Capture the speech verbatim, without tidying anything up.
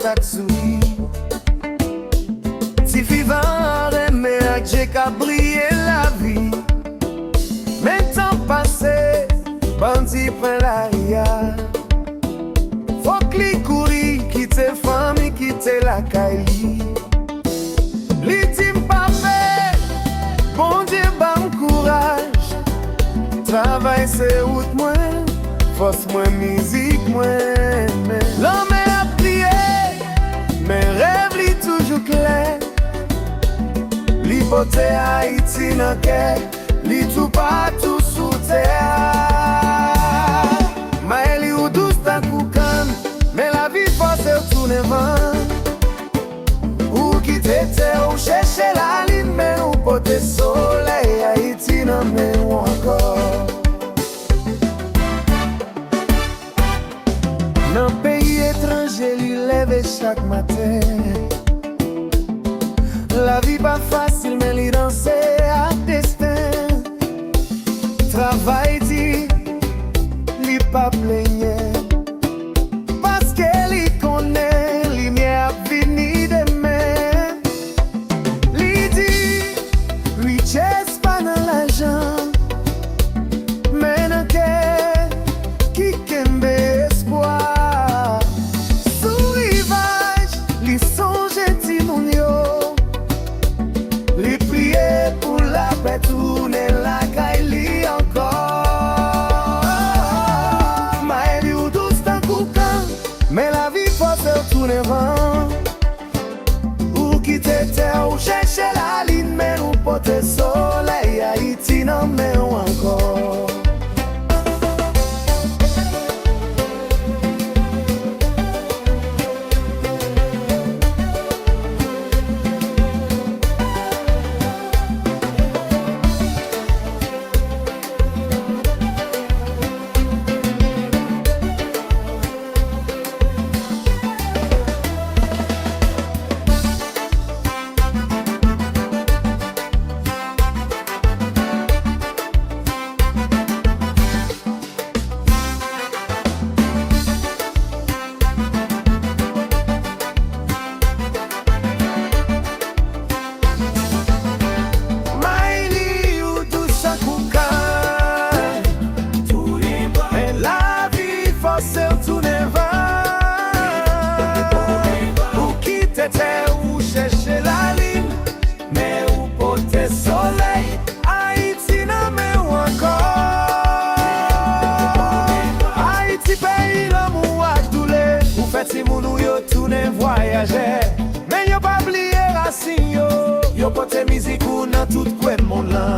ak souri. Tifi van renmen ak je k ap briye lavi. Men tan pase, bandi pran lari a. Fòk li kouri, kite fanmi, kite lakay li. Li di m, "Pa pè, Bondye ban m kouraj. Travay se wout mwen, fòs mwen, mizik mwen." Men lanmè ap pliye, men rèv li toujou klè. Li pote Ayiti nan kè, li toupatou sou tè a. Mayeli, ou dous tankou kann, men lavi fòse w tounen van. Ou kite tè, ou chèche lalin, men ou pote solèy Ayiti nan men w ankò. Nan peyi etranje, li leve chak maten. Lavi pa fasil, men li danse ak desten. Travay di, li pa plenyen. Paske li konnen limyè ap vini demen. Li di, richès pa nan lajan, men nan kè ki kenbe espwa. Sou rivaj, li sonje timoun yo. Li priye pou lapè tounen lakay li ankò. Mayeli, ou dous tankou kann, men lavi fòse w tounen van. Ou kite tè, ou chèche lalin, men ou pote solèy Ayiti nan men w ankò. Mayeli, ou dous tankou kann, men lavi fòse w tounen van. Ou kite tè, ou chèche lalin, men ou pote solèy Ayiti nan men w ankò. Ayiti, peyi lanmou ak doulè, ou fè timoun ou yo tounen vwayajè. Men yo pa bliye rasin yo, yo pote mizik ou nan tout kwen mond lan.